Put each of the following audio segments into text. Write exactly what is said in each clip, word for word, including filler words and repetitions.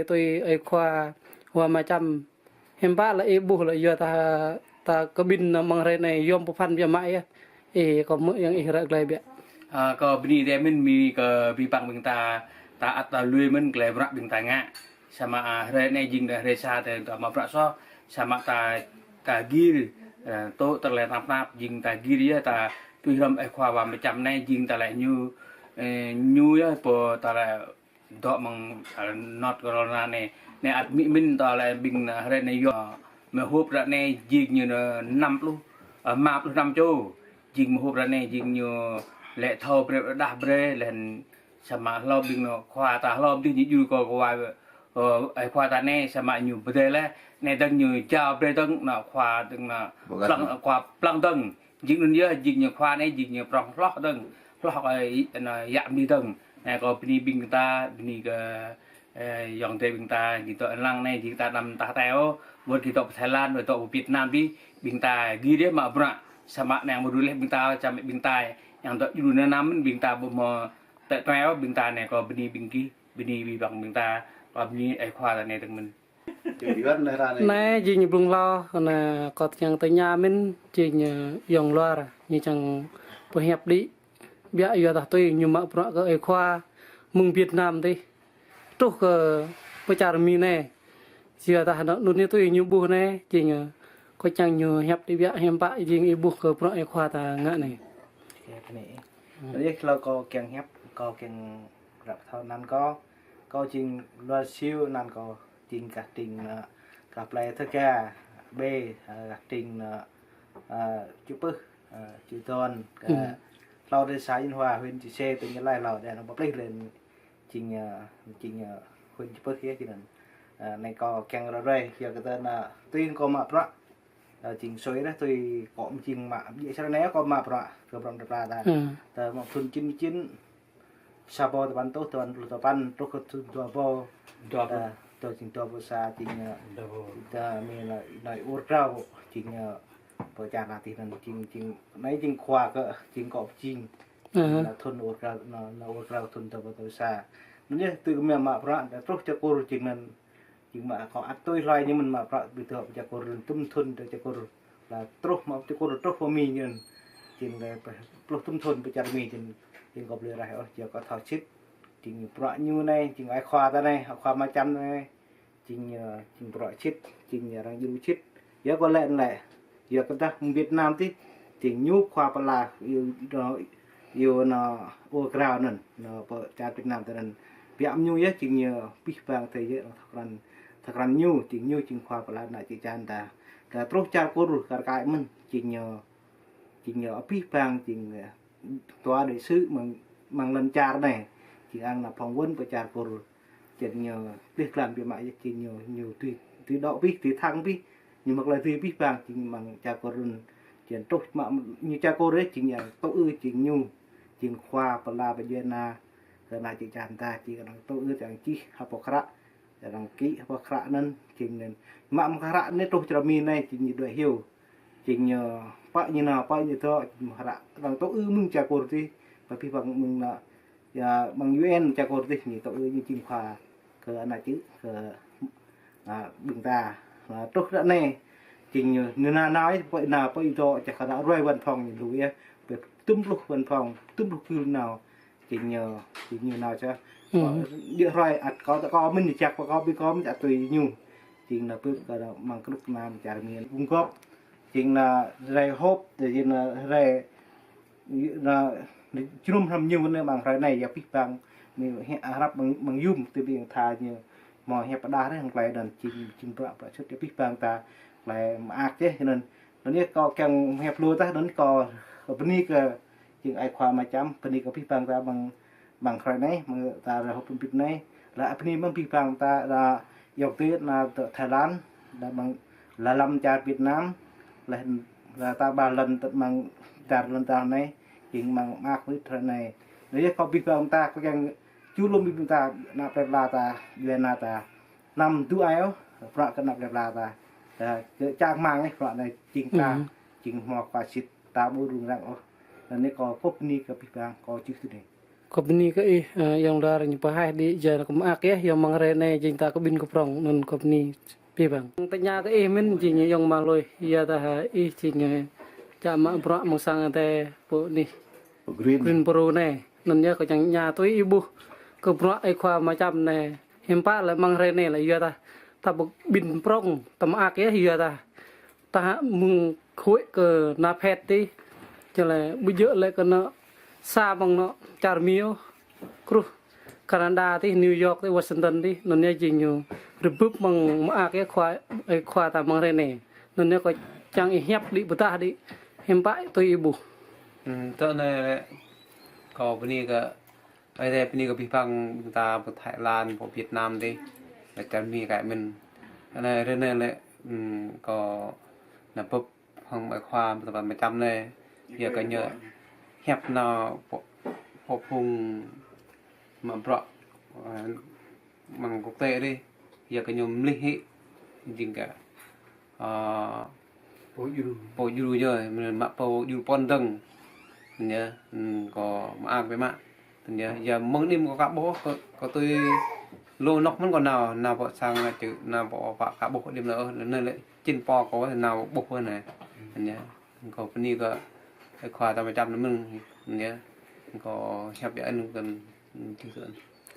Tui ơi khua Wa Mčăm, hiư̆m pă lĕ ih ƀuh lĕ yua ta, ta kơ ƀing nao mơ̆ng hrơi anai yom pơphan biă mă yơh. Ih kơ mơ̆ yang ih ră glai biă. Ơ, kơ bơni dêh mơ̆n, bơni kơ abih bang ƀing ta, ta ăt ta lui mơ̆n glai bruă ƀing ta ngă. Samơ̆, ơ, hrơi anai jing đa hrơi sa ta, ta mă bruă soh, samơ̆ ta, ta gir, ơ, tŏ tơlơi tơnap tap, jing ta gir yơh, ta tui hrŏm ơi khua Wa Mčăm anai, jing ta lĕ ñu, ơ, ñu yơh pô ta lĕ dŏ mơ̆ng, ơ, nŏt corona anai. Anai ăt mĭn mĭn ta lĕ ƀing, ơ, hrơi anai yom, mơhŭp ră anai jing ñu nơ năm pluh, ơ, rơma pluh năm čô. Jing mơhŭp ră anai jing ñu lĕ thâo brơi đah brơi lĕ samơ̆ hlâo ƀing nao khua ta hlâo ƀing ñu djru kơ kơ wa, ơ, ơi khua ta anai samơ̆ ñu pơdơi lĕ, anai dơ̆ng ñu jao brơi dơ̆ng nao khua dơ̆ng nao pơlăng khua pơlăng dơ̆ng. Jing anŭn yơh, jing ñu khua anai, jing ñu prŏng hloh dơ̆ng, hloh kơ, ơ, yă mơ̆n dơ̆ng. Anai kơ bơni ƀing ta, bơni kơ, ơ, ayŏng adơi ƀing ta, jing dŏ lăng anai, jing ta anăm tah teo, wơ̆t jing dŏ pơ Thái Lan, wơ̆t dŏ pơ Việt Nam dih, ƀing ta gir yơh mă bruă, samơ̆ anai mơ̆ djru lĕ ƀing ta, čăm ƀing ta, yang dŏ djru nanăm mơ̆n, ƀing ta ƀu hmâo tơtuai ôh, ƀing ta anai kơ bơni ƀing gih, bơni abih bang ƀing ta, kơ bơni ơi khua ta anai dơ̆ng mơ̆n. Anai jing ñu blung hlâo, anai kơ tơña tơña mơ̆n, jing ñu ayŏng luar, ñu čang pơhiăp đĭ. Biă yua dah tui ñu mă bruă kơ ơi khua mơ̆ng Việt Nam dih. Truh kơ pơ čar Mi anai. Yua dah anŭn ñu tui ñu ƀuh anai, jing, ơ, kơ čang ñu hiăp đĭ biă hiư̆m pă jing ih ƀuh kơ bruă ơi khua ta ngă anai. Ơ, kơ anai. Anai yơh hlâo kâo kiăng hiăp, kâo kiăng ră thâo anăn kâo. Kâo jing luar siu anăn kâo. Jing gah tring, ơ, gah plei Thơ Ga, ƀĕ, ơ, gah tring, ơ, ơ, Čư̆ Pưh, ơ, Čư̆ Don, gah hlâo dêh sa Yên Hòa, huyện Chư Sê, tỉnh Gia Lai hlâo, dêh anŭn pơplih lĕ jing, ơ, jing, ơ, huyện Čư̆ Pưh yơh, jing anŭn. Ơ, anai kâo kiăng ră ruai, yua kơ tơnă, tui kâo mă bruă, ơ, jing sui ră, tui kâo jing mă, ƀiă sơră anai kâo mă bruă, kơ bruă plei pla ta. Tơ mă thun chín mươi chín, sa rơbâo tơpăn rơtuh, tơpăn pluh tơpăn, truh kơ thun dua rơbâo. Dua rơbâo. Ơ, tơ jing dua rơbâo sa, jing, ơ, dua rơbâo. Tơ mĭn lĕ, lĕ ur krao, jing, ơ, pơ čar ta dih anŭn, jing, jing, anai jing khua kơ, jing kâo jing. Anŭn thun ur krao, anŭn, anŭn ur krao thun dua rơbâo dua rơbâo sa. Anŭn yơh, tui kơ mă bruă, truh čar Kur jing anŭn, jing mă kâo ăt tui hloi ñu mơ̆n mă bruă ƀu dŏ pơ čar Kur, tŭm thun dŏ čar Kur. Lĕ truh mă čar Kur truh pơ Mi ñu. Jing lĕ pluh tŭm thun pơ čar Mi jing, jing kâo ƀu lĕ raih ôh, yua kơ thâo sĭt. Jing bruă ñu anai, jing ơi khua ta anai, ơi khua Mčăm anai. Jing, ơ, jing bruă sĭt, jing arăng djru sĭt. Yua kơ lĕ lĕ. Yua kơ dah Việt Nam dih, jing ñu khua pơala, yua, yua anŭn ur krao anŭn, anŭn pơ čar Việt Nam ta anŭn. Biă mơ̆ ñu yơh, jing ñu abih bang tơ yơh, thâo krăn, thâo krăn ñu, jing ñu, jing khua pơala ană čư̆ čan ta. Kơ truh čar Kur, kar kaĭ mơ̆n, jing ñu, jing ñu abih bang, jing, ơ, tòa đại sứ mơ̆ng, mơ̆ng lŏn čar anai. Jing arăng nao phỏng vấn pơ čar Kur. Jing ñu plih klan biă mă yơh, jing ñu, ñu tui, tui dŏ abih, tui thăng abih. Ñu mă tơlơi tui abih bang, jing mơ̆ng čar Kur anŭn. Jing truh mă ñu čar Kur yơh, jing ñu tŭ ư, jing ñu. Jing khua pơala pơdjuai ană, kơ ană čư̆ čan ta, jing arăng tŭ ư, arăng čih, hơpô kră. Arăng kĭ hơpă hră anŭn, jing anŭn. Mă mơ̆ng hră anai truh čar Mi anai, jing ñu đuaĭ hyu. Jing ñu pă ñu nao, pă ñu dŏ, jing hră arăng tŭ ư mơ̆ng čar Kur dih, pă abih bang mơ̆ng ană, yua, mơ̆ng U N čar Kur dih, ñu tŭ ư ñu jing khua kơ ană čư̆, kơ, a, ƀing ta. A, truh ră anai, jing ñu, ñu nao nao, pă nao, pă dŏ, čar kơ ană ruai văn phòng ñu lui yơh, pă tŭm pluh văn phòng, tŭm pluh kơ nao. Jing ñu, jing ñu nao čar. Djơ̆ hrơi ăt kâo, kâo mĭn ñu čăk pơ kâo, ƀing kâo mĭn ăt tui ñu. Jing nao pưp kơ mơ̆ng kơnuk kơna čar Mi gum gŏp. Jing nao rai họp, jing nao rai, nao jơnum hrăm ñu anai mơ̆ng hrơi anai, yua abih bang, mi hĕ arăp mơ̆ng, mơ̆ng yum, tui ƀing tha ñu, mơ̆ hĕ pơdah rĕ, hăng tơlơi anŭn, jing, jing bruă, bruă sut, yua abih bang ta, tơlơi mơak čeh, anŭn. Anŭn yơh kâo kiăng hiăp lu tah, anŭn kâo bơni kơ, jing ơi khua Mčăm, bơni kơ abih bang ta mơ̆ng, mơ̆ng hrơi anai, mơ̆ng ta rơhôp pơbit anai. Lĕ bơni mơ̆ng abih bang ta ră yŏk tui nao tơ Thái Lan, lĕ mơ̆ng lăm čar Việt Nam, lĕ, lĕ ta ba lŏn tơ mơ̆ng čar lŏn ta anai, jing mơ̆ng mơak wĭt hrơi anai. Anŭn yơh kâo abih bang ta, kâo kiăng ču lŏm abih bang ta, ană plei pla ta, djuai ană ta. Anăm tŭ ai ôh, bruă kơ ană plei pla ta. Ơ, kơ čang rơmang ih, bruă anai jing ta, jing hmâo khua sĭt ta ƀu rŭng răng ôh. Anŭn anai kâo kơkuh bơni kơ abih bang, kâo čih tui anai. Kâo bơni kơ ih, ơ, ayŏng adơi ñu pơhaih đĭ, yua kơ mơak yơh, yua mơ̆ng hrơi anai jing ta kơ ƀing kơ prŏng, anŭn kâo bơni abih bang. Tơña kơ ih mơ̆n jing ayŏng Ama Lui, yua dah ih jing, ơ, čă mă bruă mơ̆ng sang Ơi Adai pơ anih Green. Green Pro anai. Anŭn yơh kâo čang tơña tui ih ƀuh kơ bruă ơi khua Ama Čăm anai. Hiư̆m pă lĕ mơ̆ng hrơi anai lĕ yua dah ta ƀing prŏng ta mơak yơh yua dah ta mơ̆ng huĭ kơ ană phet tih. Čơ lĕ ƀu djơ̆ lĕ kơ anŏ sa mơ̆ng anŏ čar Mi ôh, truh Canada tih, New York tih, Washington tih, anŭn yơh jing ñu rơbưp mơ̆ng mơak yơh khua, ơi khua ta mơ̆ng hrơi anai. Anŭn yơh kâo čang ih hiăp đĭ pơdah đĭ, hiư̆m pă tui ih ƀuh. Hmm, tơ anai lĕ kâo bơni kơ Ơi Adai bơni kơ abih bang ƀing ta pơ Thái Lan, pơ Việt Nam tih, lĕ čar Mi kơ mơ̆n. Anai hrơi anai lĕ, ưm, kâo nao bưp hăng ơi khua Ama Čăm anai, yua kơ ñu hiăp nao pơ, pơ phung mă bruă, ơ, mơ̆ng quốc tế tih, yua kơ ñu mlih hĭ, jing kơ, ơ, pô djru. Pô djru yơh, mă pô djru pô dơ̆ng. Anŭn yơh, ưm, kâo mơak biă mă. Anŭn yơh, yua mơ̆ng anai kâo ka ƀuh, kâo, kâo tui lu anŏ mơ̆n kâo nao, nao pơ sang čư̆, nao pơ pă ka ƀuh đĭ lĕ, anŭn lĕ čin pô kâo nao ƀuh anai. Anŭn yơh, kâo bơni kơ ơi khua ta Ama Čăm anai mơ̆n, anŭn yơh, kâo hiăp biă anŭn kơ, ưm, čih kơ.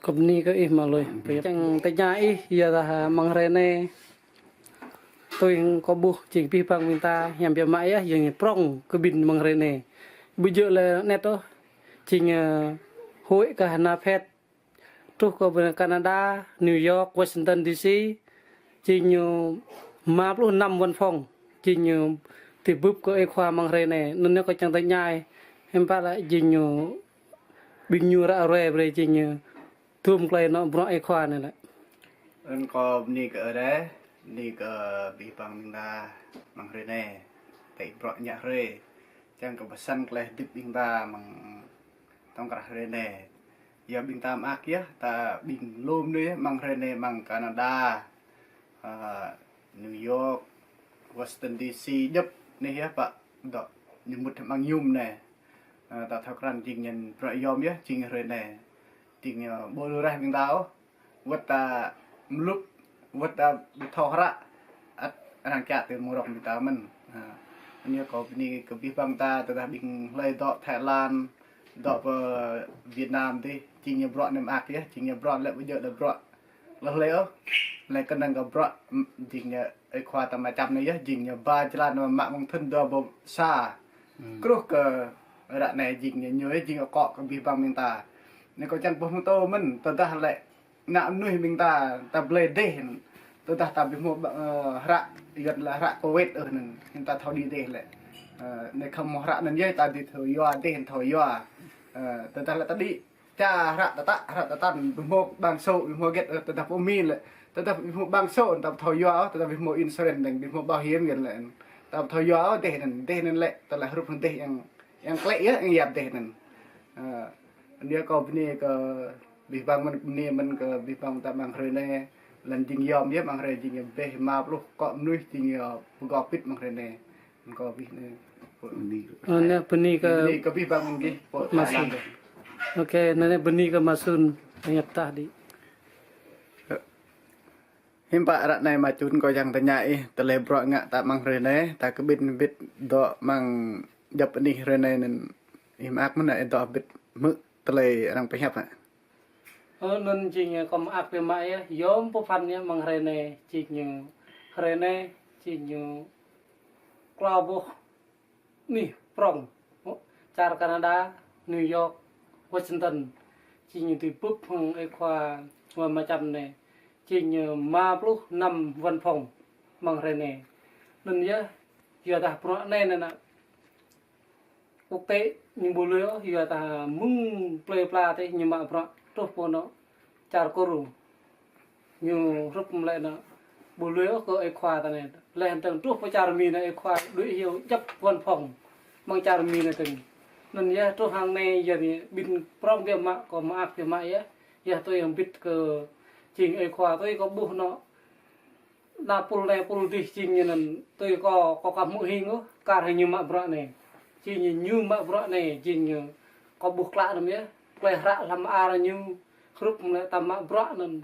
Kâo bơni kơ ih Ama Lui. Čang tơña ih, yua dah mơ̆ng hrơi anai tui kâo ƀuh jing abih bang ƀing ta hiam biă mă yơh, jing prŏng kơ ƀing mơ̆ng hrơi anai. Ƀu djơ̆ lĕ anet ôh, jing, ơ, huĭ kơ ană phet truh kơ ƀing Canada, New York, Washington D C, jing ñu rơma pluh năm văn phòng, jing ñu ti bưp kơ ơi khua mơ̆ng hrơi anai. Anŭn yơh kâo čang tơña ih, hiư̆m pă lĕ jing ñu ƀing ñu ră ruai brơi jing ñu tŭm tơlơi anŏ bruă ơi khua anai lĕ. Anŭn kâo bơni kơ Ơi Adai, bơni kơ abih bang ƀing ta mơ̆ng hrơi anai, tơlơi bruă ñă hrơi, čang kơ pơsăn tơlơi hơdip ƀing ta mơ̆ng tŏng krah hrơi anai. Yua ƀing ta mơak yơh, ta ƀing lŏm anai yơh, mơ̆ng hrơi anai mơ̆ng Canada, ơ, New York, Washington D C, djŏp anai yơh pă dŏ ñu mŭt mơ̆ng yôm anai. Ơ, ta thâo krăn jing ñu bruă yôm yơh, jing hrơi anai. Jing, ơ, ƀu lu rah ƀing ta ôh. Wơ̆t ta mlŭk, wơ̆t ta ƀu thâo hră, ăt arăng čă tui mơ̆ng rŏng ƀing ta mơ̆n. Ha. Anai kâo bơni kơ abih bang ta, tơdah ƀing hlơi dŏ Thái Lan, dŏ pơ Việt Nam tih, jing ñu bruă anai mơak yơh, jing ñu bruă lĕ ƀu djơ̆ lĕ bruă hlơi hlơi ôh. Lĕ kơnơ̆ng kơ bruă, ưm, jing ñu ơi khua ta Ama Čăm anai yơh, jing ñu ba jơlan mă mơ̆ng thŭn dua ƀâo sa. Hmm. Truh kơ ră anai jing ñu, ñu yơh jing akŏ kơ abih bang ƀing ta. Anai kâo čang pơhmutu mơ̆n, tơdah lĕ ană mơnuih ƀing ta, ta blơi dêh. Tơdah ta ƀu hmâo, ơ, hră, yua lĕ hră Covid, ơ, anŭn, anŭn ta thâo đĭ dêh lĕ. Ơ, anai khŏm hmâo hră anŭn yơh ta dưi thâo yua dêh, thâo yua. Ơ, tơdah lĕ ta đĭ ča hră tơtă, hră tơtăn, ƀu hmâo ƀang sô, ƀu hmâo get, ơ, tơdah pơ Mi lĕ. Tơdah ƀu hmâo ƀang sô, ta ƀu thâo yua, tơdah ƀu hmâo insurance, ƀu hmâo bảo hiểm, yua lĕ. Ta ƀu thâo yua, dêh anŭn, dêh anŭn lĕ, ta lĕ hrup hăng dêh yang, yang klĕ yơh, yang yap dêh anŭn. Ơ, anai kâo bơni kơ abih bang mơ̆n, bơni mơ̆n kơ abih bang ta mơ̆ng hrơi anai, lŏn jing yôm yơh mơ̆ng hrơi jing yơh ƀĕ rơma pluh akŏ mơnuih jing yơh pơgop pit mơ̆ng hrơi anai. Kâo abih anai. Anai bơni kơ, bơni kơ abih bang mơ̆n gih, pô Ama Sun. Anai. Ôkê, anai bơni kơ Ama Sun, ñăp tah đĭ. Hiư̆m pă ră anai Ama Čun kâo čang tơña ih, tơlơi bruă ngă ta mơ̆ng hrơi anai, ta kơ ƀing ƀit dŏ mơ̆ng djŏp anih hrơi anai anŭn ih mơak mơ̆n, ih dŏ ƀit hmư̆ tơlơi arăng pơhiăp hă? Ơ, anŭn jing kâo mơak biă mă yơh, yôm pơphan yơh mơ̆ng hrơi anai, jing ñu hrơi anai, jing ñu klâo boh anih prŏng, čar Canada, New York, Washington, jing ñu ti bưp hăng ơi khua Ama Čăm anai, jing ñu rơma pluh năm văn phòng mơ̆ng hrơi anai. Anŭn yơh, yua dah bruă anai anŭn, quốc tế ñu ƀu lui ôh, yua dah mơ̆ng plơi pla tih ñu mă bruă truh pơ anŏ čar Kur. Ñu hrup mơ̆ lĕ anŭn ƀu lui ôh kơ ơi khua ta anai. Lĕ hăng tơ̆ng truh pơ čar Mi anai ơi khua đuaĭ hyu djŏp văn phòng mơ̆ng čar Mi anai tơ̆ng. Anŭn yơh truh hăng anai yơh anai ƀing prŏng biă mă kâo mơak biă mă yơh. Yơh tui hăng ƀit kơ jing ơi khua tui kâo ƀuh anŏ ană pul anai pul dih jing ñu anŭn tui kâo, kâo ka hmư̆ hing ôh, kar hăng ñu mă bruă anai. Jing ñu, ñu mă bruă anai, jing ñu kâo ƀuh klă anŭn yơh. Tơlơi hră hlăm ar ñu hrup mơ̆ lĕ ta mă bruă anŭn.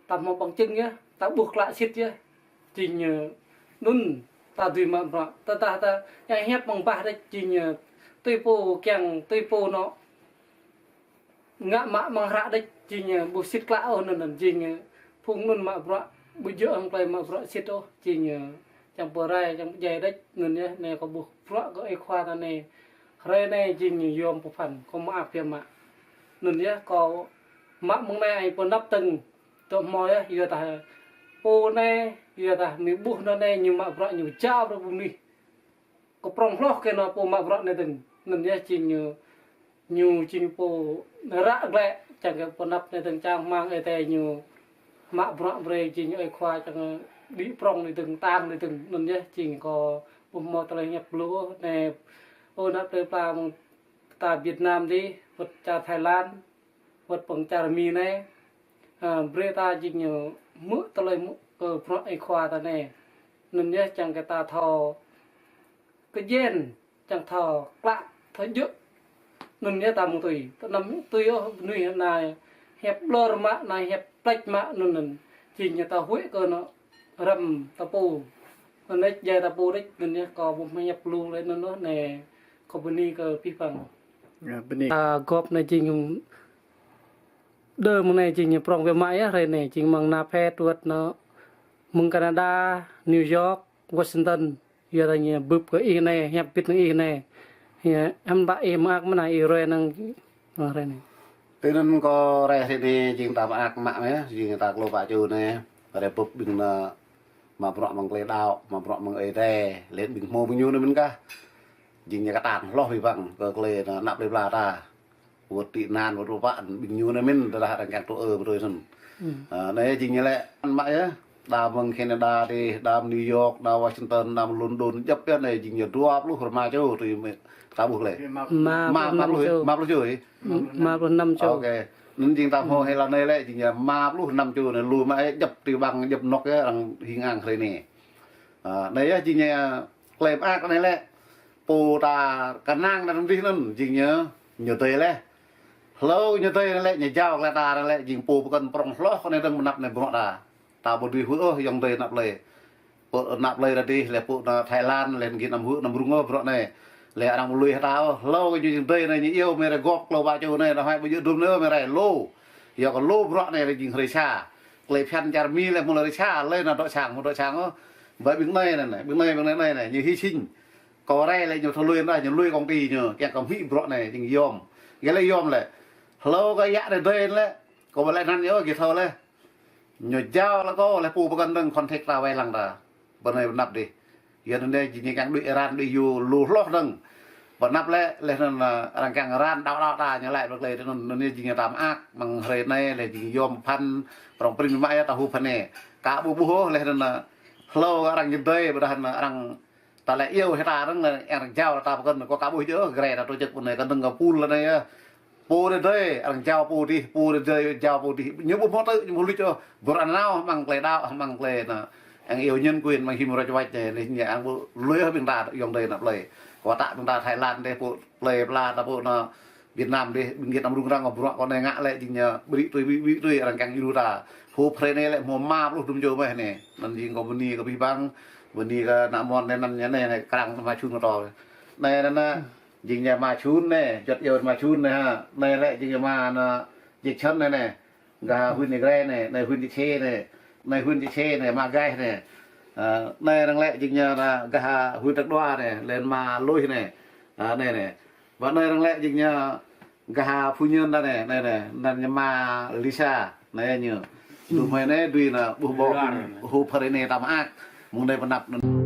Ta hmâo bằng chứng yơh, ta ƀuh klă sĭt yơh. Jing, ơ, anŭn ta dưi mă bruă. Tơdah ta yang hiăp mơ̆ng bah đĕč jing, ơ, tui pô kiăng, tui pô anŏ ngă mă mơ̆ng hră đĕč jing, ơ, ƀu sĭt klă ôh anŭn anŭn jing, ơ, phung anŭn mă bruă ƀu djơ̆ hăng tơlơi mă bruă sĭt ôh jing, ơ, čang pơrai, čang pơdjai đĕč anŭn yơh, anai kâo ƀuh bruă kơ ơi khua ta anai. Hrơi anai jing yom pơphan, kâo mơak biă mă. Anŭn yơh, kâo mă mơ̆ng anai ai pơnăp tơ̆ng, tơ̆ hmâo yơh, yua dah pô anai, yua dah mơ̆ ƀuh anŭn anai, ñu mă bruă ñu jao brơi ƀu mơnuih. Kơ prŏng hloh kơ anŏ pô mă bruă anai dơ̆ng. Anŭn yơh jing ñu, ñu jing pô ră glĕ, čang kơ pơnăp anai dơ̆ng čang hmang ơi adai ñu mă bruă brơi jing ơi khua čang đĭ prŏng anai dơ̆ng, tang anai dơ̆ng. Anŭn yơh jing kâo ƀu hmâo tơlơi hiăp lu ôh, anai, ơ, anăp plơi pla mơ̆ng ta Việt Nam dih, wơ̆t čar Thái Lan, wơ̆t pơ̆ng čar Mi anai, ơ, brơi ta jing ñu hmư̆ tơlơi hmư̆ kơ bruă ơi khua ta anai. Anŭn yơh čang kơ ta thâo kơjĕn, čang thâo klă, thâo djơ̆. Anŭn yơh ta mơ̆ng tui, tơ anăm tui ôh mơnuih anai hiăp ƀlŏr mă, anai hiăp pleč mă, anŭn anŭn. Jing ñu ta huĭ kơ anŏ răm ta pô. Anŭn đĕč djai ta pô đĕč, anŭn yơh kâo ƀu hmâo hiăp lu lĕ anŭn ôh, anai kâo bơni kơ abih bang. Ơ, bơni. Ta gŏp anai jing đơ mơ̆ng anai jing ñu prŏng biă mă yơh, hrơi anai jing mơ̆ng anăp hĕ tuăt anŏ mơ̆ng Canada, New York, Washington, yua dah ñu bưp kơ ih anai, hiăp bit kơ ih anai. Yơh, em ƀă ih mơak mơ̆n anai ih ruai năng, ơ, hrơi anai. Tui anŭn kâo rai hrơi anai jing ta mơak mă mơ̆, jing ta klô pă čô anai, rai bưp ƀing anŏ mă bruă mơ̆ng tơlơi đaŏ, mă bruă mơ̆ng ơi adai, lĕ ƀing hmâo ƀing ñu anai mơ̆n kah. Jing ñu kơtang hloh abih bang kơ tơlơi anŏ anăp plơi pla ta. Wơ̆t tị nạn, wơ̆t rơpă, ƀing ñu anai mơ̆n, tơdah arăng kiăng tŭ ơ, brơi anŭn. Ơ, anai jing ñu lĕ, mă yơh, đa mơ̆ng Canada dih, đa mơ̆ng New York, đa Washington, đa mơ̆ng London, djŏp yơh anai jing ñu dua pluh rơma čô, tui mơ̆ ta ƀuh lĕ. Rơma pluh năm čô. Rơma pluh čô, ih? Rơma pluh năm čô. Ôkê. Anŭn jing ta hmâo hĭ lă anai lĕ, jing ñu rơma pluh năm čô anai, lu mă yơh djŏp tui ƀăng, djŏp anŏ yơh, arăng hing ang hrơi anai. Ơ, anai yơh jing ñu tơlơi mơak anai lĕ. Pô ta kơnang anŭn dih anŭn, jing ñu, ñu tơi lĕ. Hlâo ñu tơi anai lĕ, ñu jao kơ lĕ ta anai lĕ, jing pô pơkŏn prŏng hloh kơ anai dơ̆ng mơnăp anai bruă ta. Ta ƀu dưi huĭ ôh, ayŏng adơi anăp plơi. Pô anăp plơi ta dih, lĕ pô anŏ Thái Lan, lĕ git anăm huĭ, anăm rŭng ôh bruă anai. Lĕ arăng ƀu lui hơta ôh, hlâo kơ ñu jing tơi anai, ñu iâu mơi rai gŏp klô pă čô anai, anăm huĭ ƀu djơ̆ dum anai ôh, mơi rai lu. Yua kơ lu bruă anai lĕ jing hrơi sa. Tơlơi phiăn čar Mi lĕ mơ̆ng hrơi sa, lĕ anăm dŏ sang, mơ̆ dŏ sang ôh. Ƀơi ƀing anai anai, ƀing anai, ƀing anai anai, ñu hy sinh. Kâo rai lĕ ñu thâo lui anai, ñu lui công ty ñu, kiăng kơ hmư̆ bruă anai, jing yom. Gơ̆ lĕ yom lĕ. Hlâo kơ yă anai tơi lĕ. Kâo ƀu lĕ anăn ñu, gih thâo lĕ. Ñu jao lĕ kâo, lĕ pô pơkŏn dơ̆ng contact ta wai lăng ta. Pơ anai pơnăp dih. Yua anŭn anai, jing ñu kiăng đuaĭ ran, đuaĭ yua lu hloh dơ̆ng. Pơnăp lĕ, lĕ anŭn, ơ, arăng kiăng ran đaŏ đaŏ ta, ñu laĭ brơi tơlơi anŭn, anŭn anai jing ñu ta mơak, mơ̆ng hrơi anai, lĕ jing yom pơphan, prŏng prin mă yơh ta hŭp pơphan anai. Kâo ƀu ƀuh ôh, lĕ anŭn, ơ, hlâo kơ arăng ñu tơi, ƀôdah anŭn arăng ta lĕ iâu hĭ ta arăng lĕ, arăng jao ta pơkŏn, kâo aka ƀuh djơ̆, gre ta tổ chức pơ anai, kơnơ̆ng kơ pul lĕ anai yơh. Pô anai tơi, arăng jao pô dih, pô anai tơi, jao pô dih. Ñu ƀu hmâo tơ̆, ñu ƀu luč ôh. Bruă anŭn nao, mơ̆ng tơlơi đaŏ, mơ̆ng tơlơi anŭn. Arăng iâu nhân quyền, mơ̆ng human rights anai, anai, ñu arăng ƀu lui ôh ƀing ta, ayŏng adơi anăp plơi. Kâo aka ƀing ta Thái Lan dih, pô plơi pla ta pô anŭn Việt Nam dih, ƀing git anăm rŭng răng, bruă kâo anai ngă lĕ, jing ñu ƀrĭ tui, ƀrĭ, ƀrĭ tui, arăng kiăng djru ta. Hŭp hrơi anai lĕ, hmâo rơma pluh dŭm čô mơ̆ anai. Anŭn jing kâo bơni kơ abih bang, bơni kơ ană mơnuih anai, anŭn ñu anai, anai, krăng ama čun kâo tŏ. Anai, anai, anai. Jing ñu ama čun anai, juăt iâu ama čun anai ha. Anai lĕ jing ama anŭn Jek Čhŏn anai anai. Gah huyện Ia Grai anai, anai huyện Čư̆ Čê anai. Anai huyện Čư̆ Čê anai, ama Gaih anai. Ơ, anai arăng lĕ jing ñu anŭn gah huyện Dak Đoa anai, lĕ ama Lôih anai. Ơ, anai anai. Ƀă anai arăng lĕ jing ñu gah Phú Nhuận anai, anai anai. Anŭn ñu ama Lisa anai ñu. Dŭm mơi anai dưi anŭn ƀuh ƀô̆ hŭp hrơi anai ta mơak. Mơ̆ng anai pơnăp anŭn.